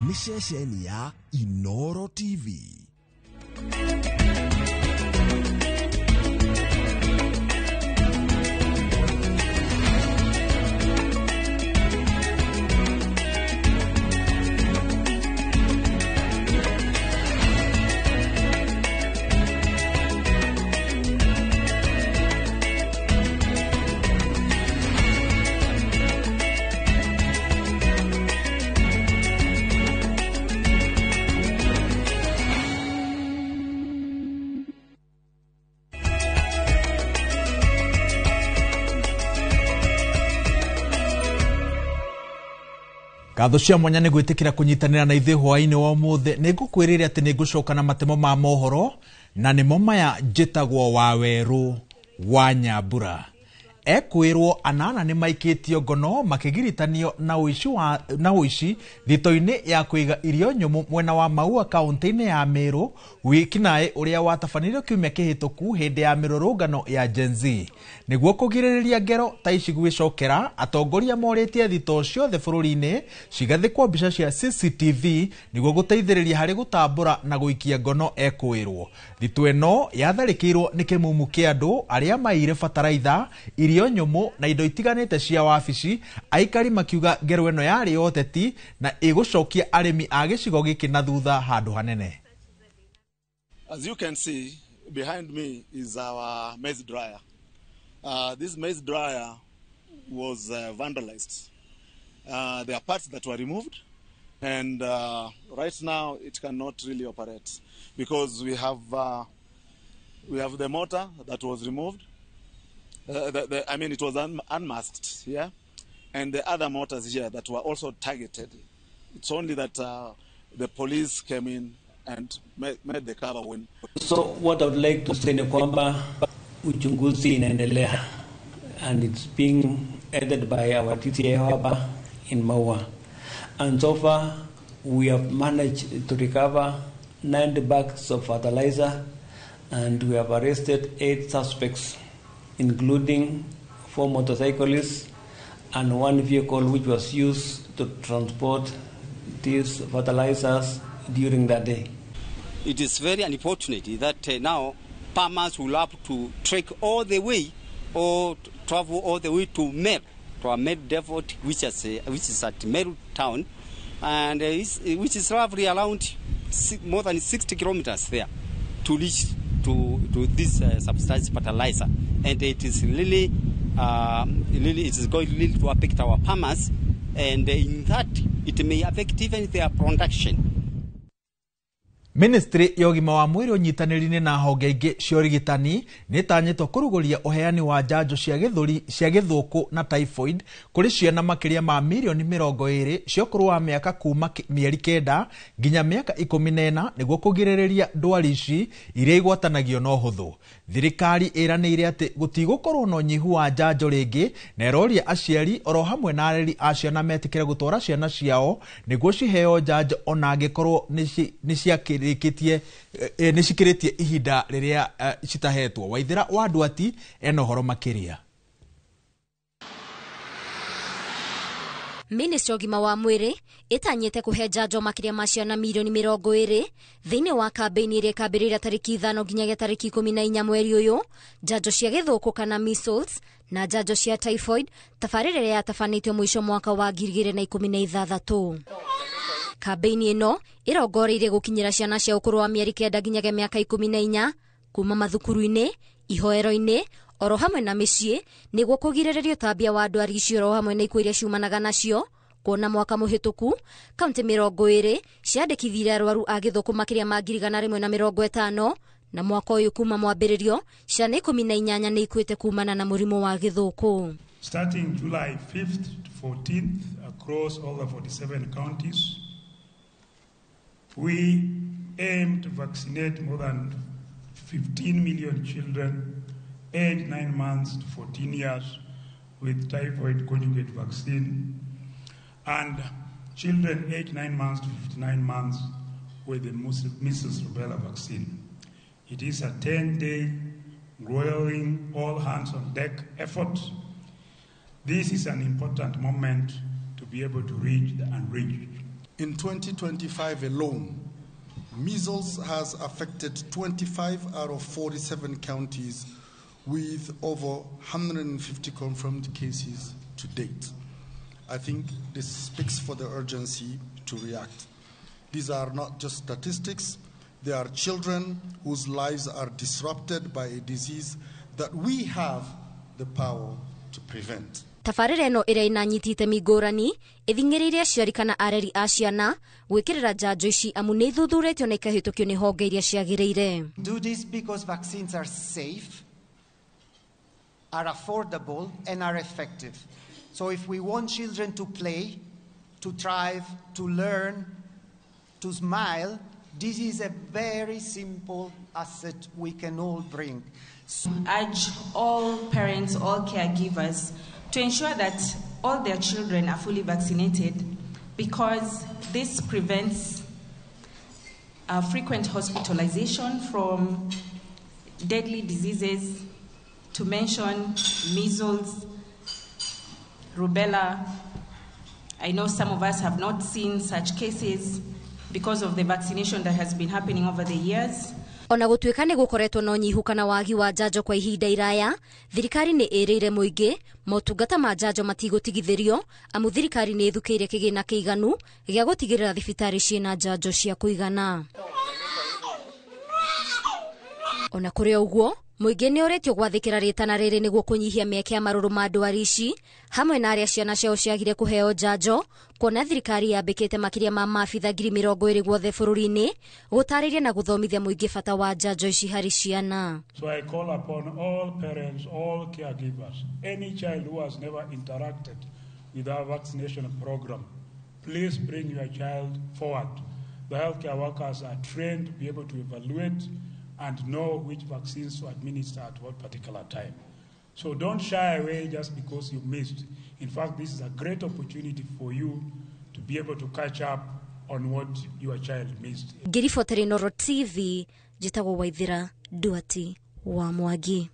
Nĩ ceceni ya Inoro TV. Ngatho cia mwanya nĩ gwĩtĩkĩra kũnyitanĩra na ithuĩ hwaĩ-inĩ wa ũmũthĩ. Nĩ ngũkwĩrĩre atĩ nĩ ngũcoka na matemo ma mohoro, na nĩmo maya njĩtagwo Wawerũ wa Nyambura. Ekwĩrwo anana nĩ maikĩtio ngono makĩgiritanio na ũici thito-inĩ ya kũiga irio nyũmũ mwena wa Maua kaũntĩ-inĩ ya Meru, wĩkinaĩ ũrĩa watabanirio kiumia kĩhĩtũku hĩndĩ ya mĩrũrũngano ya Gen Z. Nĩguo kũgirĩrĩria ngero ta ici gwĩcokera, atongoria morĩtie thito ciothe bũrũri-inĩ cigathĩkwo mbica cia CCTV nĩguo gũteithĩrĩria harĩ gũtambũra na gũikia ngono ekwĩrwo. Thito ĩno yatharĩkĩirwo nĩ kĩmumu kĩa andũ arĩa maiyire bataraitha, irio nyũmũ na indo itiganĩte cia wabici, aikari makiuga ngero ĩno yarĩ ya ũteti na ĩgũcokia arĩmi a gĩcigo gĩkĩ na thutha handũ hanene. As you can see, behind me is our maize dryer. This maize dryer was vandalized. There are parts that were removed, and right now it cannot really operate because we have the motor that was removed. It was unmasked, yeah, and the other motors here that were also targeted. It's only that the police came in and made the cover when. So what I would like to say ni kwamba uchunguzi inaendelea and it's being headed by our DCI hapa in Maua, and so far we have managed to recover 90 bags of fertilizer and we have arrested 8 suspects, including 4 motorcyclists and 1 vehicle which was used to transport these fertilizers during that day. It is very unfortunate that now farmers will have to trek all the way or travel all the way to Meru, to a Meru depot, which is at Meru town, and which is roughly around more than 60 kilometers there to reach to this substance fertilizer. And it is really, really, it is going really to affect our farmers, and in that it may affect even their production. Ministry ya ũgima wa mwĩrĩ ũnyitanĩri-inĩ na honge ingĩ cia ũrigitani nĩ ĩtanyĩtwo kũrugũria ũheani wa njanjo cia gĩthũri cia gĩthũkũ na typhoid kũrĩ ciana makĩria ma mirioni mĩrongo ĩrĩ cia ũkũrũ wa mĩaka kuma mĩeri 9 nginya mĩaka 14 nĩguo kũgirĩrĩria ndwari ici iria igwatanagio na ũhũthũ. Thirikari ĩranĩire atĩ gũtigũkorwo na ũnyihu wa njanjo rĩngĩ na ĩroria aciari oro hamwe na areri a ciana metĩkĩre gũtwara ciana ciao nĩguo ciheo njanjo ona angĩkorwo nĩ cikĩrĩtie ihinda rĩrĩa citahetwo. Waithĩra wa Ndwati ena ũhoro makĩria. Ministry ũgima wa mwĩrĩ ĩtanyĩte kũhe njanjo makĩria ma ciana mirioni mĩrongo ĩrĩ thĩinĩ wa kambĩini ĩrĩa ĩkambĩrĩria tarĩki 5 nginyagia tarĩki 14 mweri ũyũ, njanjo cia gĩthũkũ kana measles na njanjo cia typhoid, tabarĩra ĩrĩa yatabanĩtio mũico mwaka wa 2016. Kambĩini ĩno ĩrongoreirie gũkinyĩra ciana cia ũkũrũ wa mĩeri 9 nginyagia mĩaka 14 kuma mathukuru-inĩ, ihoero-inĩ oro hamwe na mĩciĩ nĩguo kũgirĩrĩria ũtambia wa ndwari icio oro hamwe na ikuũ iria ciumanaga nacio. Kuona mwaka mũhĩtũku kaunti 20 ciandĩkithirie arwaru a gĩthũkũ makĩria ma 150,000 na mwaka ũyũ kuma mwambĩrĩrio ciana 18 nĩ ikuĩte kumana na mũrimũ wa gĩthũkũ. Starting July 5th to 14th across all the 47 counties, we aim to vaccinate more than 15 million children aged 9 months to 14 years with typhoid conjugate vaccine, and children aged 9 months to 59 months with the measles rubella vaccine. It is a 10-day grueling all hands on deck effort. This is an important moment to be able to reach the unreached. In 2025 alone, measles has affected 25 out of 47 counties with over 150 confirmed cases to date. I think this speaks for the urgency to react. These are not just statistics. They are children whose lives are disrupted by a disease that we have the power to prevent. Tabarĩra ĩno ĩrĩa inanyita itemi ngũrani ĩthing'ĩrĩirie aciari kana areri a ciana gwĩkĩrĩra njanjo ici amu nĩ ithuthuretio na ikahĩtũkio nĩ honge iria ciagĩrĩire. Do this because vaccines are safe, are affordable and are effective. So if we want children to play, to thrive, to learn, to smile, this is a very simple asset we can all bring. So urge all parents, all caregivers to ensure that all their children are fully vaccinated, because this prevents frequent hospitalization from deadly diseases, to mention measles, rubella. I know some of us have not seen such cases because of the vaccination that has been happening over the years. Ona gũtuĩka nĩ gũkoretwo na ũnyihu kana wagi wa njanjo kwa ihinda iraya, thirikari nĩ ĩrĩire mũingĩ motungata ma njanjo matigũtigithĩrio amu thirikari nĩ ĩthukĩire kĩgĩna kĩiganu gĩa gũtigĩrĩra thibitarĩ ciĩna njanjo cia kũigana. Ona kũrĩ ũguo, mũingĩ nĩ ũrĩtio gwathĩkĩra rĩtana rĩrĩ nĩguo kũnyihia mĩeke ya marũrũ ma ndwari ici hamwe na arĩa ciana ciao ciagire kũheo njanjo, kuona thirikari yambĩkĩte makĩria ma maabitha 20,000 guothe bũrũri-inĩ gũtarĩria na gũthomithia mũingĩ bata wa njanjo ici harĩ ciana. So I call upon all parents, all caregivers, any child who has never interacted with our vaccination program, please bring your child forward. The healthcare workers are trained to be able to evaluate and know which vaccines to administer at what particular time. So don't shy away just because you missed. In fact, this is a great opportunity for you to be able to catch up on what your child missed. Ngĩribotera Inooro TV, njĩtagwo Waithĩra Duati wa Mwangi.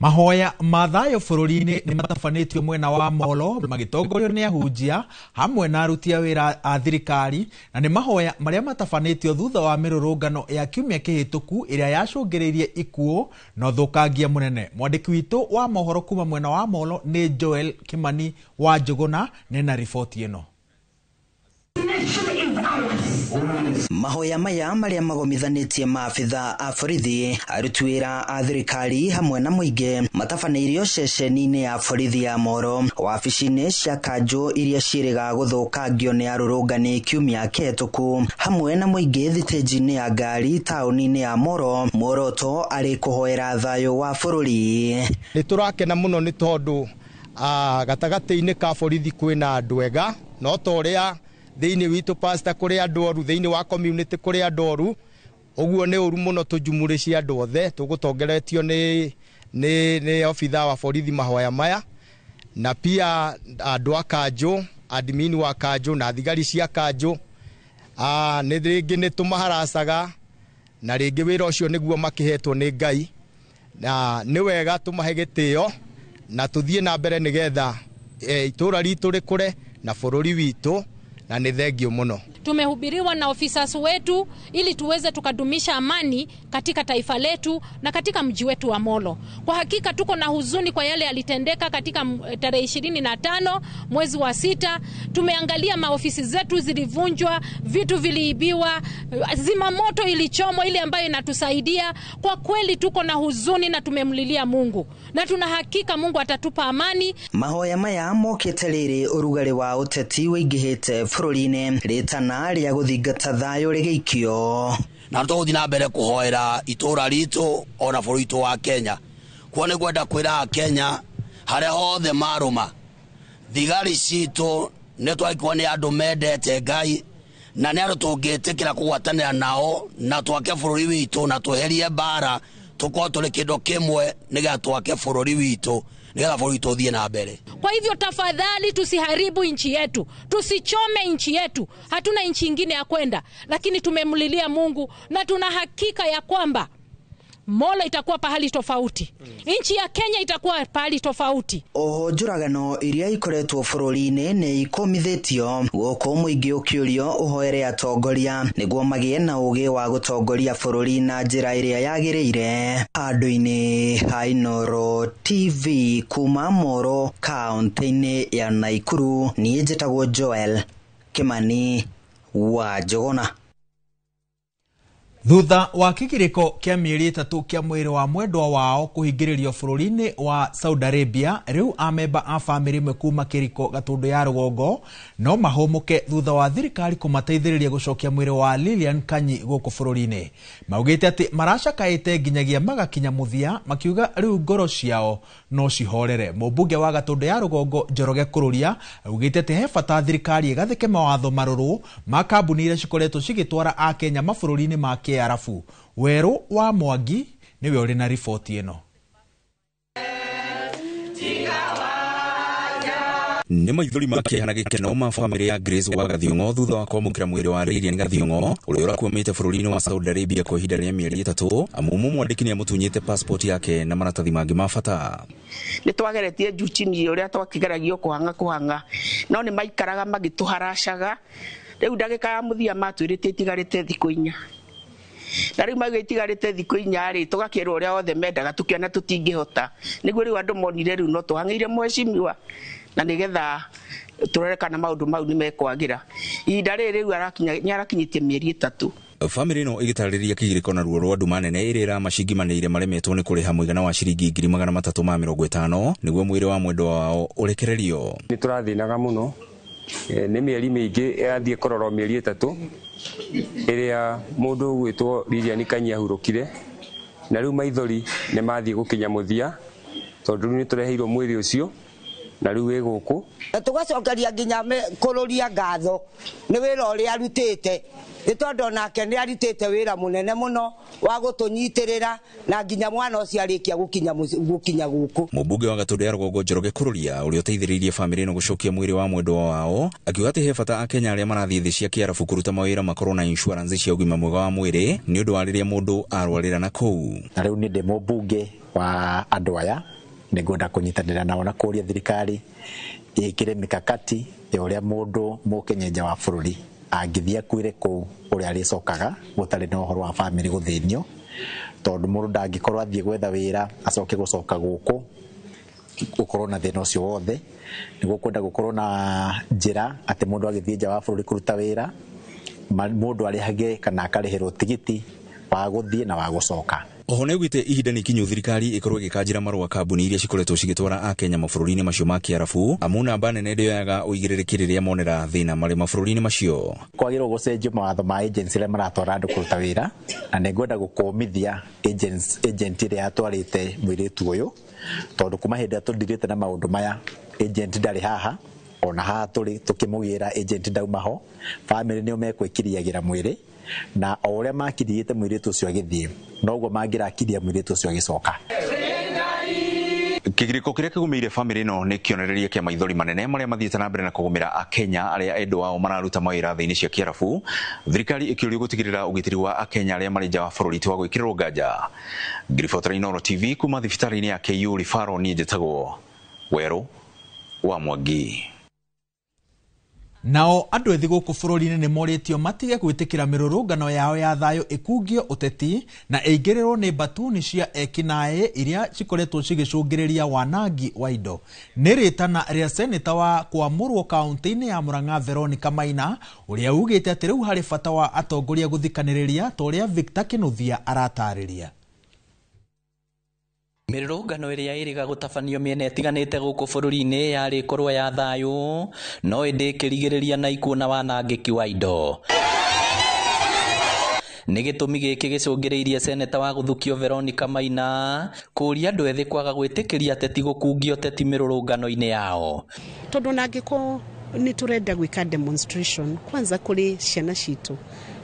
Mahoya ma thayũ bũrũri-inĩ nĩ matabanĩtio mwena wa Molo magĩtongorio nĩ ahunjia hamwe na aruti a wĩra a thirikari, na nĩ mahoya marĩa matabanĩtio thutha wa mĩrũrũngano ya kiumia kĩhĩtũku ĩrĩa yacũngĩrĩirie ikuũ na ũthũkangia mũnene. Mwandĩki witũ wa mohoro kuma mwena wa Molo nĩ Joel Kimani wa Njũgũna nĩ na riboti ĩno. Mahoya maya marĩa magomithanĩtie maabitha a borithi, aruti wĩra a thirikari hamwe na mũingĩ matabanĩirio ceceni-inĩ ya borithi ya Moro, wabici-inĩ cia kanjũ iria ciĩrĩga gũthũkangio nĩ arũrũngani kiumia kĩhetũku, hamwe na mũingĩ thitĩnji-inĩ ya ngari taũni-inĩ ya Moro, muoroto arĩ kũhoera thayũ wa bũrũri. Nĩ tũrakena mũno nĩ tondũ gatagatĩ-inĩ ka borithi kwĩna andũ ega, no ta ũrĩa thĩinĩ witũ pastor kũrĩ andũ oru, thĩinĩ wa community kũrĩ andũ oru, ũguo nĩ ũru mũno tũjumũrĩ cia andũ othe tũgũtongoretio nĩ obitha wa borithi mahoya maya, na pia andũ a kanjũ, admin wa kanjũ na thigari cia kanjũ. Nĩ rĩngĩ nĩ tũmaharacaga na rĩngĩ wĩra ũcio nĩguo makĩhetwo nĩ Ngai, na nĩ wega tũmahe gĩtĩo na tũthiĩ na mbere nĩgetha itũra ritũ rĩkũre na bũrũri witũ, na nĩ thengio mũno. Tumehubiriwa na officers wetu ili tuweze tukadumisha amani katika taifa letu na katika mji wetu wa Molo. Kwa hakika tuko na huzuni kwa yale yalitendeka katika tarehe 25 mwezi wa 6. Tumeangalia maofisi zetu zilivunjwa, vitu viliibiwa, zimamoto ilichomwa ile ambayo inatusaidia. Kwa kweli tuko na huzuni na tumemlilia Mungu na tuna hakika Mungu atatupa amani. Mahoya maya mokĩte rĩrĩ ũrugarĩ wa ũteti wĩingĩhĩte bũrũri-inĩ, rĩtana rĩa gũthingata thayũ rĩgĩikio. Na tũgũthiĩ na mbere kũhoera itũra ritũ ona bũrũri witũ wa Kenya. Kuo nĩ ngwenda kwĩra Akenya harĩa hothe marũma, thigari citũ nĩ twagĩkorwo nĩ andũ mendete Ngai na nĩ andũ tũngĩtĩkĩra kũgwatanĩra nao na twake bũrũri witũ na tweherie mbara, tũkorwo tũrĩ kĩndũ kĩmwe nĩgetha twake bũrũri witũ, nĩgetha bũrũri witũ ũthiĩ na mbere. Kwa hivyo tafadhali tusiharibu nchi yetu, tusichome nchi yetu. Hatuna nchi nyingine ya kwenda, lakini tumemlilia Mungu na tuna hakika ya kwamba Molo itakuwa pahali tofauti. Nchi ya Kenya itakuwa pahali tofauti. Oho njũragano iria ikoretwo bũrũri-inĩ nĩ ikomithĩtio gũkũ mũingĩ ũkĩũrio ũhoere atongoria nĩguo magĩe na ũgĩ wa gũtongoria bũrũri na njĩra ĩrĩa yagĩrĩire. Handũ-inĩ ha Inooro TV kuma Moro kaũntĩ-inĩ ya Naikuru, niĩ njĩtagwo Joel Kimani wa Njũgũna. Thutha wa kĩgirĩko kĩa mĩeri 3 kĩa mwĩrĩ wa mwendwa wao kũhingĩrĩrio bũrũri-inĩ wa Saudi Arabia, rĩu amemba a bamĩrĩ ĩmwe kuma Kĩriko Gatũndũ ya rũgongo no mahũmũke thutha wa thirikari kũmateithĩrĩria gũcokia mwĩrĩ wa Lilian Kanyi gũkũ bũrũri-inĩ. Maugĩte atĩ maracakaĩte nginyagia magakinya mũthia, makiuga rĩu ngoro ciao no cihorere. Mũmbunge wa Gatũndũ ya rũgongo Njoroge Kũrũria augĩte atĩ he bata thirikari ĩgathĩke mawatho marũrũ ma kambuni iria cikoretwo cigĩtwara Akenya mabũrũri-inĩ ma Kĩarabu. Werũ wa Mwangi nĩwe ũrĩ na riboti ĩno. Nĩ maithori ma kĩeha na gĩkeno ma bamĩrĩ ya Grace wa Gathiong'o thutha wa kwamũkĩra mwĩrĩ wa Lilian Gathiong'o ũrĩa ũrakuamĩte bũrũri-inĩ wa Saudi Arabia kwa ihinda rĩa mĩeri 3 amu mwandĩki nĩamũtunyĩte passport yake na maratathi mangĩ ma bata. Nĩ twageretie juu chini ũrĩa twakĩgeragio kũhang'a no nĩ maikaraga magĩtũharacaga. Rĩu ndagĩka ya mũthia matwĩrĩte itigarĩte thikũ 4 na rĩu mauga itigarĩte thikũ 4 rĩ, tũgakĩrwo ũrĩa othe mendaga tũkĩona tũtingĩhota. Nĩguo rĩu andũ monire rĩu no tũhang'ĩire mheshimiwa na nĩgetha tũrore kana maũndũ mau nĩ mekwagĩra. Ihinda rĩrĩ rĩu nĩarakinyĩtie mĩeri 3. Bamĩrĩ ĩno ĩgĩtarĩria kĩgirĩko na ruo rwa nduma nene ĩrĩa ĩramacingimanĩire maremetwo nĩ kũrĩha mũigana wa ciringi 350,000 nĩguo mwĩrĩ wa mwendwa wao ũrekererio. Nĩ tũrathĩnaga mũno, nĩ mĩeri mĩingĩ ĩrathiĩ kũrorwo mĩeri 3 ĩrĩa mũndũ ũgwĩtwo Lilian Kanyi ahurũkire, na rĩu maithori nĩ mathiĩ gũkinya mũthia tondũ rĩu nĩ tũreheirwo mwĩrĩ ũcio na rĩu wĩ gũkũ. Na tũgacokeria nginya kũrũria ngatho nĩ wĩra ũrĩa arutĩte, nĩ tondũ onake nĩ arutĩte wĩra mũnene mũno wa gũtũnyitĩrĩra na nginya mwana ũcio arĩkia gũkinya gũkũ. Mũmbunge wa Gatũndũ ya rũgongo Njoroge Kũrũria ũrĩa ũteithĩrĩirie bamĩrĩ ĩno gũcokia mwĩrĩ wa mwendwa wao akiuga atĩ he bata Akenya arĩa marathiĩ thĩ cia Kĩarabu kũruta mawĩra makorwo na insurance cia ũgima mwega wa mwĩrĩ nĩ ũndũ wa rĩrĩa mũndũ arwarĩra na kũu. Na rĩu niĩ ndĩ mũmbunge wa andũ aya, nĩngwenda kũnyitanĩra nao na kũria thirikari ĩkĩre mikakati ya ũrĩa mũndũ mũkenya nja wa bũrũri angĩthiĩ akuĩre kũu ũrĩa arĩcokaga gũtarĩ na ũhoro wa bamĩrĩ gũthĩnio, tondũ mũndũ ndangĩkorwo athiĩ gwetha wĩra acoke gũcoka gũkũ gũkorwo na thĩna ũcio wothe. Nĩguo kwenda gũkorwo na njĩra atĩ mũndũ agĩthiĩ nja wa bũrũri kũruta wĩra mũndũ arĩhage kana akarĩhĩrwo tigiti wa gũthiĩ na wa gũcoka. Oho nĩaugĩte ihinda nĩ ikinyu thirikari ĩkorwo ĩgĩkanjĩra marũa kambuni iria cikoretwo cigĩtwara Akenya mabũrũri-inĩ macio ma Kĩarabu, amu namba nene ndĩoyaga ũigĩrĩrĩki rĩrĩa monera thĩna marĩ mabũrũri-inĩ macio. Kwagĩrĩirwo gũcenjio mawatho ma agency arĩa maratwara andũ kũruta wĩra, na nĩngwenda gũkũmithia agent ĩrĩa yatwarĩte mũirĩtu ũyũ, tondũ kuma hĩndĩ ĩrĩa tũndirĩte na maũndũ maya agent ndarĩ haha, ona haha tũrĩ tũkĩmũgĩra agent ndauma ho. Bamĩrĩ nĩo mekwĩkiriagĩra mwĩrĩ, na o ũrĩa makiriĩte mũirĩtu ũcio agĩthiĩ noguo mangĩrakiria mũirĩtu ũcio agĩcoka. Kĩgirĩko kĩrĩa kĩgũmĩire bamĩrĩ ĩno nĩ kĩonereria kĩa maithori manene marĩa mathiĩte na mbere na kũgũmĩra Akenya arĩa endwa ao mararuta mawĩra thĩ-inĩ cia Kĩarabu, thirikari ĩkĩũrio gũtigĩrĩra ũgitĩri wa Akenya arĩa marĩ nja wa bũrũri ti wa gwĩkĩrĩrwo nganja. Ngĩribotera Inooro TV kuma thibitarĩ-inĩ ya KU Referral, niĩ njĩtagwo Werũ wa Mwangi. Nao andũ ethĩ gũkũ bũrũri-inĩ nĩ morĩtio matige gwĩtĩkĩra mĩrũrũngano yao ya thayũ ĩkungio ũteti na ĩingĩrĩrwo nĩ mbatuni cia ekinaĩ iria cikoretwo cigĩcũngĩrĩria wanangi wa indo. Nĩ rĩtana rĩa seneta wa kwamũrwo kaũntĩ-inĩ ya Murang'a Veronica Maina ũrĩa ugĩte atĩ rĩu harĩ bata wa atongoria gũthikanĩrĩria ta ũrĩa Victor Kĩnuthia aratarĩria. Mĩrũrũngano ĩrĩa ĩrĩga gũtabanio mĩena ĩtiganĩte gũkũ bũrũri-inĩ yarĩ ĩkorwo ya thayũ no ĩndĩ ĩkĩrigĩrĩria na ikuũ na wanangĩki wa indo. Nĩ gĩtũmi gĩkĩ gĩcũngĩrĩirie seneta wa gũthukio Veronica Maina kũũria andũ ethĩ kwaga gwĩtĩkĩria ateti gũkungia ũteti mĩrũrũngano-inĩ yao. Tondũ nangĩkorwo nĩ tũrenda gwĩka demonstration kwanza kũrĩ ciana citũ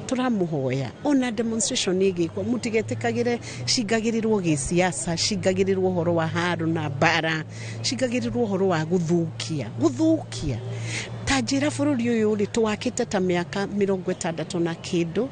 tũramũhoya ona demonstration ĩgĩkwo mũtigetĩkagĩre cingagĩrĩrwo gĩsiasa, cingagĩrĩrwo ũhoro wa haro na mbara, cingagĩrĩrwo ũhoro wa gũthũkia. Tanjĩra bũrũri ũyũ rĩ tũwakĩte ta mĩaka 60 na kĩndũ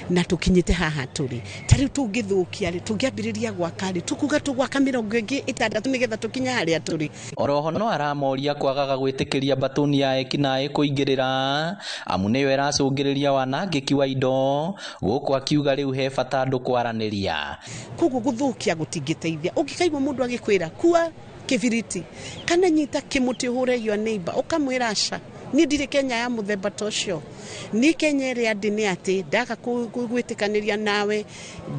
na tũkinyĩte haha tũrĩ. Ta rĩu tũngĩthũkia rĩ, tũngĩambĩrĩria gwaka rĩ, tũkuga tũgwaka 60 nĩgetha tũkinye harĩa tũrĩ. Oroho no aramoria kwagaga gwĩtĩkĩria mbatũni ya ekinaĩ kũingĩrĩra amu nĩyo ĩracũngĩrĩria wanangĩki wa indo gũkũ akiuga rĩu he bata andũ kwaranĩria. Koguo gũthũkia gũtingĩteithia. Ũngĩkaigua mũndũ agĩkwĩra kua kĩbiriti kana nyita kĩmũtĩ ũhũre your neighbor, ũkamwĩra aca, niĩ ndirĩ Kenya ya mũthemba ta ũcio. Niĩ Kenya ĩrĩa ndĩ nĩ atĩ ndaga gwĩtĩkanĩria nawe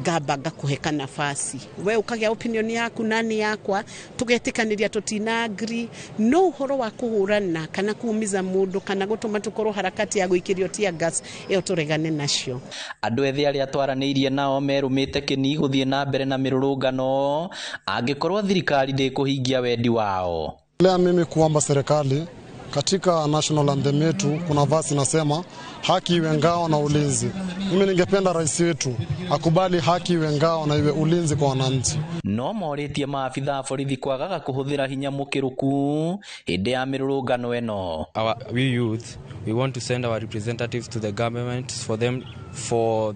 ngamba ngakũhe kanabasi, we ũkagĩa opinion yaku na nĩ yakwa, tũgetĩkanĩria tũtina agree. No ũhoro wa kũhũrana kana kuumiza mũndũ kana gũtũma tũkorwo harakati ya gũikĩrio tear gas, ĩyo tũregane nacio. Andũ ethĩ arĩa twaranĩirie nao merũmĩte kĩni gũthiĩ na mbere na mĩrũrũngano angĩkorwo thirikari ndĩkũhingia wendi wao. Lea mimi kuomba serikali katika national anthem yetu kuna verse inasema haki iwe ngao na ulinzi. Mimi ningependa rais wetu akubali haki iwe ngao na iwe ulinzi kwa wananchi. No morĩtie maabitha a borithi kwagaga kũhũthĩra hinya mũkĩrũku hĩndĩ ya mĩrũrũngano ĩno. We youth, we want to send our representatives to the government for them, for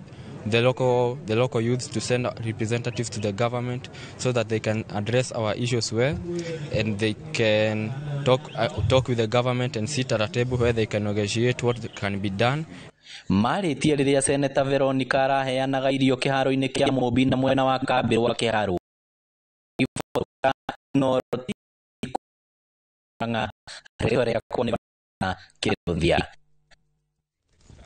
the local youths to send representatives to the government so that they can address our issues well and they can talk with the government and sit at a table where they can negotiate what can be done. Marĩtie rĩrĩa Seneta Veronica araheanaga irio kĩharo-inĩ kĩa Mũmbi na mwena wa kambĩ wa Kĩharũ.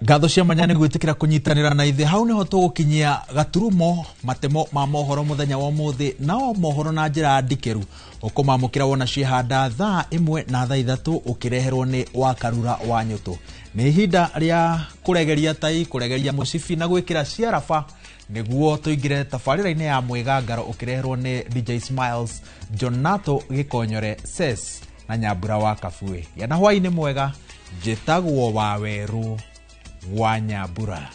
Ngatho cia mwanya nĩ gwĩtĩkĩra kũnyitanĩra na ithe. Hau nĩho tũgũkinyia gaturumo matemo ma mohoro mũthenya wa ũmũthĩ, nao mohoro na njĩra ndikĩru ũkũmamũkĩra wona ciĩhanda thaa 1 na thaa 3 ũkĩreherwo nĩ Wakarura wa Nyũtũ. Nĩ ihinda rĩa kũregeria tai, kũregeria mũcibi na gwĩkĩra ciaraba nĩguo tũingĩre tabarĩra-inĩ ya mwĩgangaro ũkĩreherwo nĩ DJ Smiles, Jonato Gĩkonyore, Ses na Nyambura wa Kabue. Gĩa na hwaĩ-inĩ mwega, njĩtagwo Wawerũ wa Nyambura.